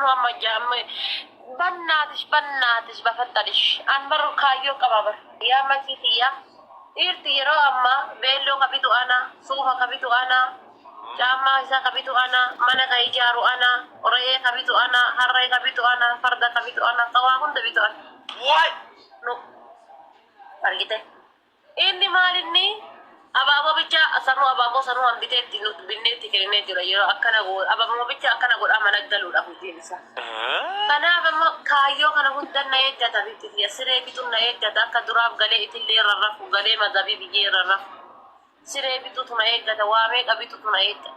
Kunoo amma jaamma bannaatish bannaatish bafaxxarish an bar kaayyoo qaba bar yaa makii tiyya dhiirti yeroo ammaa beelloo ka bitu ana suufa ka bitu ana caammaa isaa ka bitu ana mana ka ijaaru ana re'ee ka bitu ana harree ka bitu ana farda ka bitu ana ka waa hunda bitu ana nu argite Inni maal inni abaaboo bicha sanuu abaaboo sanuu an bitee itti nu binnee itti kennee jira yeroo akkana goo abaaboo bicha akkana godhaa mana galuudha hojiin isaa. Kanaaf ammoo kaayyoo kana hunda na eeggata bitti tiyya siree bituun na eeggata akka duraaf galee itillee rarrafu galee madabii biyyee rarrafu siree bituutu na eeggata waa meeqa bituutu na eeggata.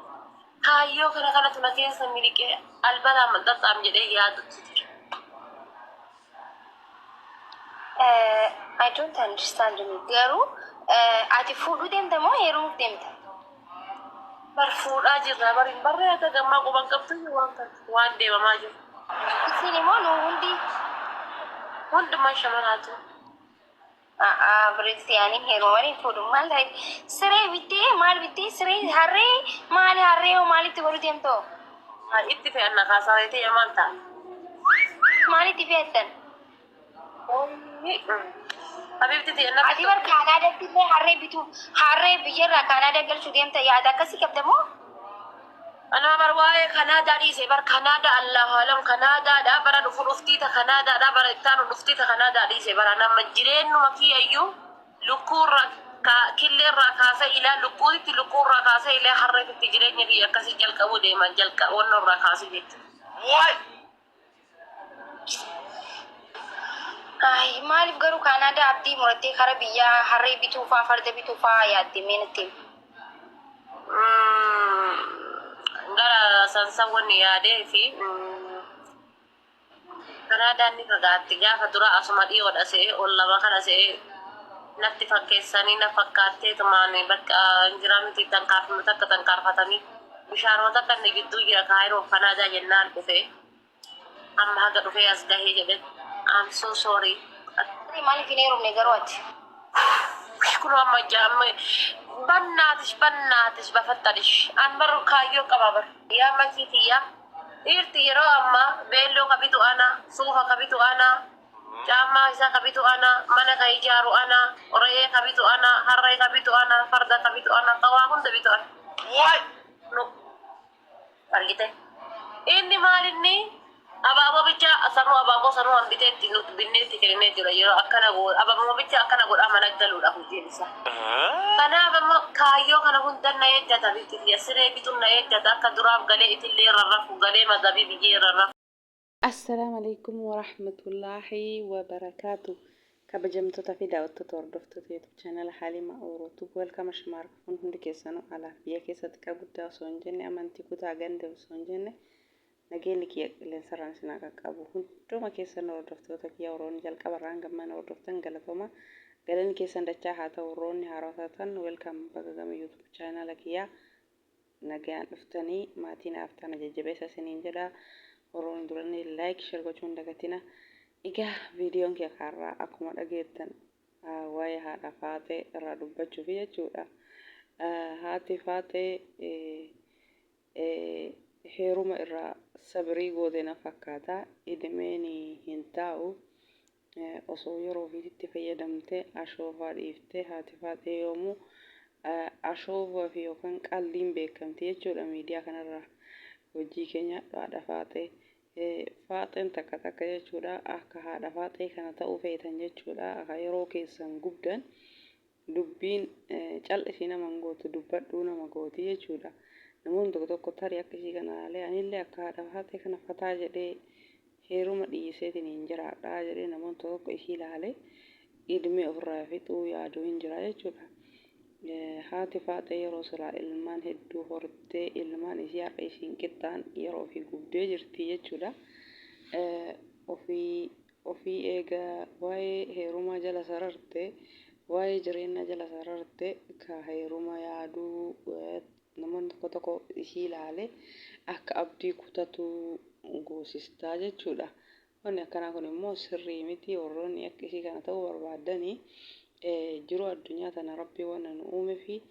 Kaayyoo kana kanatu na keessa miliqee albalaam alxaxxaam jedhee yaadutti jira. I don't understand me garuu ati fuudhuu deemta moo heerumuuf deemta? Bar fuudhaa jirra bar hin barree akka gammaa quban qabdu waan kana waan deemamaa jiru. Isin immoo nu hundi Hundumaa shamaraatu. Biristiyaaniin heerumanii fuudhu maal ta'e siree bittee maal bittee siree harree maali harree hoo maalitti godhu deemtoo? Itti fe'anna kaasaa reetee maal ta'a? Maalitti fe'attan? Habibti tiyya namni Ati bar Kaanaadaatti illee harree bituu harree biyyarraa Kaanaadaa galchuu deemta yaada akkasii qabda moo? Anaa bar waa'ee Kanaadaa dhiise bar Kanaadaa Allahu alam Kanaadaadha bara dhufu dhuftiita Kanaadaadha bara ittaanu dhuftiita Kanaadaa dhiise bara nama jireennuma kiyyayyuu lukkuurraa killeerraa kaasee ilaa lukkuutitti lukkuurraa kaasee ilaa harreetitti jireenya kiyya akkasii jalqabuu deeman jalqa wannoorraa kaasee jechuudha. Ay, maaliif garuu Kaanaadaa abdii murattee kara biyyaa harree bituu faa farda bituu faa yaadde mee natti himi. Gara sansan wanni yaadee fi Kanaadaan ni fagaatti gaafa dura asuma dhiyoodha se'ee ol lama kana se'ee natti fakkeessanii na fakkaatteetumaan bakka hin jiraa miti tankaarfama takka tankaarfatanii bishaanuma takka inni gidduu jira Kaayiroof Kanaadaa jennaan dhufe. Amma haga dhufee as gahee jedhe I'm so sorry. Maaliif hin heerumne garuu ati? Kunoo amma jaamma bannaatish bannaatish bafaxxarish an bar kaayyoo qaba bar yaa makii tiyya dhiirti yeroo ammaa beelloo ka bitu ana suufa ka bitu ana caammaa isaa ka bitu ana mana ka ijaaru ana re'ee ka bitu ana harree ka bitu ana farda ka bitu ana ka waa hunda bitu ana nu Argite? Inni maal inni abaaboo bicha sanuu abaaboo sanuu an bitee itti nu binnee itti kennee jira yeroo akkana goo abaaboo bicha akkana godhaa mana galuudha hojiin isaa. Kanaaf ammoo kaayyoo kana hunda na eeggata bitti tiyya siree bituun na eeggata akka duraaf galee itillee rarrafu galee madabii biyyee rarrafu. Assalaamu Aleykum Warahmatullaahi Wabarakaatu Kabajamtoota fi daawwattoota hordoftoota YouTube channel Halima Oro Tube welcome ashama harka fuun hundi keessanuu alaaf biyya keessa xiqqaa guddaa osoo hin jenne amantii kutaa ganda osoo hin jenne nageenyi kiyya qilleensarraan isin haa qaqqabu hunduma keessan hordoftoota kiyya warroonni jalqaba irraa hanga ammaa na hordoftan galatooma galanni keessan dachaa haa ta'u warroonni haarawaa taatan welcome baga gama YouTube channel kiyyaa nagayaan dhuftanii maatii naaf tana jajjabeessa isiniin jedha warroonni duranii like share gochuu hin dagatina egaa viidiyoon kee kaarraa akkuma dhageettan waa'ee haadha faaxee irraa dubbachuufi jechuudha haati faaxee heeruma irraa sabrii goote na fakkaata idimeen hin taa'u Osoo yeroo ofiititti fayyadamtee ashoofaa dhiiftee haati faaxee yoomuu ashoofaa fi yookaan qaldiin beekamti jechuudha miidiyaa kanarraa hojii kee nyaadhu haadha faaxee faaxeen takka takka jechuudha akka haadha faaxee kana ta'uu feetan jechuudha akka yeroo keessan gubdan Dubbiin cal'isii nama hin gootu dubbadhuu nama gooti jechuudha. Namoonni tokko tokko tarii akka ishii kana ilaalee anillee akka haadha faatee kana fataa jedhee heeruma dhiiseetiin hin jiraadha jedhee namoonni tokko tokko ishii ilaalee idmee ofirraa fixuu yaadu hin jira jechuudha. Haati faaxee yeroo silaa ilmaan hedduu hortee ilmaan ishii har'a ishiin qixxaan yeroo ofii gubdee jirti jechuudha. Ofii Ofii eega waa'ee heerumaa jala sararte, waa'ee jireennaa jala sararte, ka heeruma yaaduu namoonni tokko tokko isii ilaale akka abdii kutatu goosistaa jechuudha. Wanni akkanaa kun immoo sirrii miti. Warroonni akka isii kana ta'uu barbaaddani jiruu addunyaa tana Rabbii wanna nu uumefi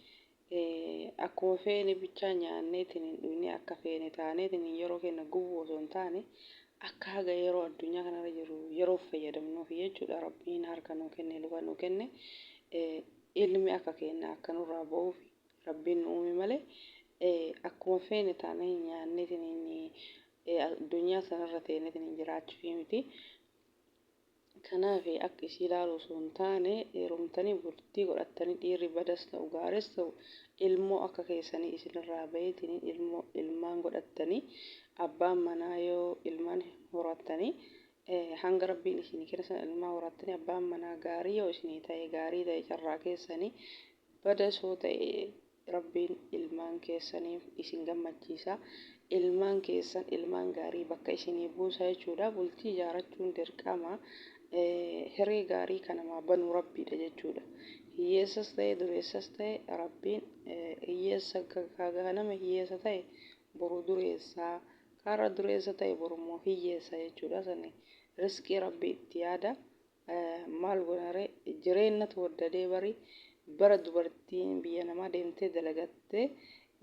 Akkuma feene bichaa nyaanneetiin dhuynee akka feene taaneetiin yeroo keenya gubuu osoo hin taane Akka haga yeroo addunyaa kanarra jirru yeroof fayyadamnuuf jechuudha. Rabbiin harka nuu kenne, luka nuu kenne, ilmi akka keenna akka nurraa ba'uuf Rabbiin nu uume malee akkuma feene taanee nyaanneetiin addunyaa sanarra teeneetiin jiraachuuf miti. Kanaaf akka isii ilaalu osoo hin taane heerumtanii bultii godhattanii dhiirri badas ta'u gaaris ta'u ilmoo akka keessanii isinirraa baheetiin ilmoo ilmaan godhattanii abbaan manaa yoo ilmaan horattanii hanga Rabbiin isinii kenne sana ilmaan horattanii abbaan manaa gaarii yoo isinii ta'e gaarii ta'e carraa keessanii badas yoo ta'e Rabbiin ilmaan keessaniif isin gammachiisa. Ilmaan keessan ilmaan gaarii bakka isinii buusa jechuudha. Bultii ijaarachuun dirqama. Hiree gaarii kan namaa banu Rabbiidha jechuudha. Hiyyeessas ta'e dureessas ta'e Rabbiin hiyyeessa nama hiyyeessa ta'e boru dureessa. Kaarra dureessa ta'e boru immoo hiyyeessa jechuudha. Sani risqii Rabbii itti yaada. Maal goonaree, jireennatu waddadee bari bara dubartiin biyya namaa deemtee dalagattee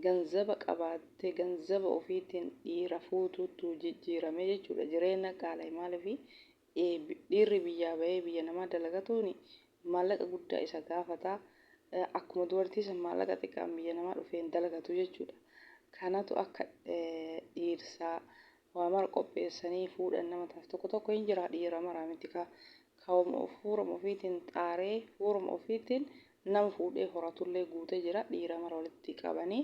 ganzaba qabaattee ganzaba ofiitiin dhiira fuutuutu jijjiirame jechuudha. Jireenna qaala'e. Maaliif? Dhiirri biyyaa bahee biyya namaa dalagatuun maallaqa guddaa isa gaafata. Akkuma dubartii san maallaqa xiqqaan biyya namaa dhufee hin dalagatu jechuudha. Kanatu akka dhiirsaa waa mara qopheessanii fuudhan nama taasisa. Tokko tokko hin jira, dhiira maraa miti, ka fuuruma ofiitiin xaaree fuuruma ofiitiin nama fuudhee horatullee guutee jira. Dhiira mara walitti qabanii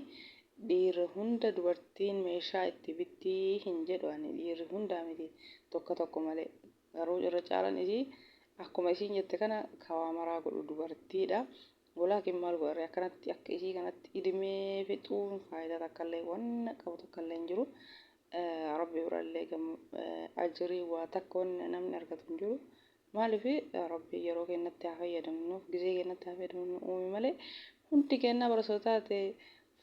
dhiira hunda dubartiin meeshaa itti bittii hin jedhu ani. Dhiirri hundaa miti, tokko tokko malee. Garuu irra caalaan isii akkuma isiin jette kana ka waa maraa godhu dubartiidha. Walaakin maal godharee, akkanatti akka isii kanatti idimee fixuun faayidaa takkallee wanna qabu takkallee hin jiru. Rabbi birallee ajrii waa takka wanni namni argatu hin jiru. Maaliif? Rabbi yeroo keenyatti haa fayyadamnuuf, gizee keenyatti haa fayyadamnu uume malee hundi keenyaa barasoo taate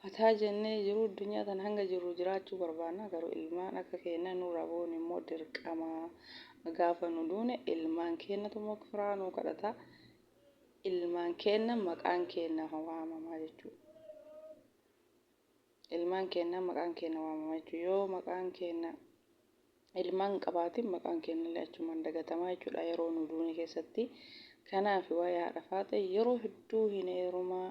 fataa jennee jiruu addunyaa tana hanga jirru jiraachuu barbaanna. Garuu ilmaan akka keenyaa nurraa bu'uun immoo dirqama. Gaafa nu duune ilmaan keenyatu maghfiraa nuu kadhata. Ilmaan keenya maqaan keenya waamamaa jechuudha. Ilmaan keenya maqaan keenya waamamaa jechuudha. Yoo maqaan keenya ilmaan hin qabaatin, maqaan keenya illee achumaan dagatamaa jechuudha yeroo nu duune keessatti. Kanaaf waa'ee haadha Faaxee yeroo hedduu hin heerumaa,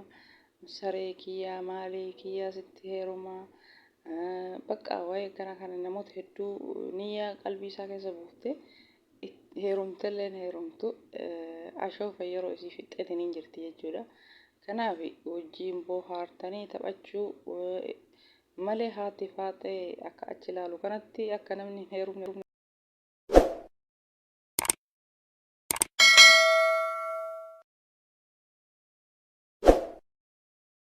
saree kiyyaa, maalii kiyyaa, sitti heerumaa, bakka waa'ee kana kana namoota hedduu niyyaa qalbii isaa keessa buuftee heerumtelleen heerumtu ashoofa yeroo isii fixxeetiin hin jirti jechuudha. Kanaaf wajjiin bohaartanii taphachuu malee haati Faaxee akka achi ilaalu kanatti akka namni hin heerumne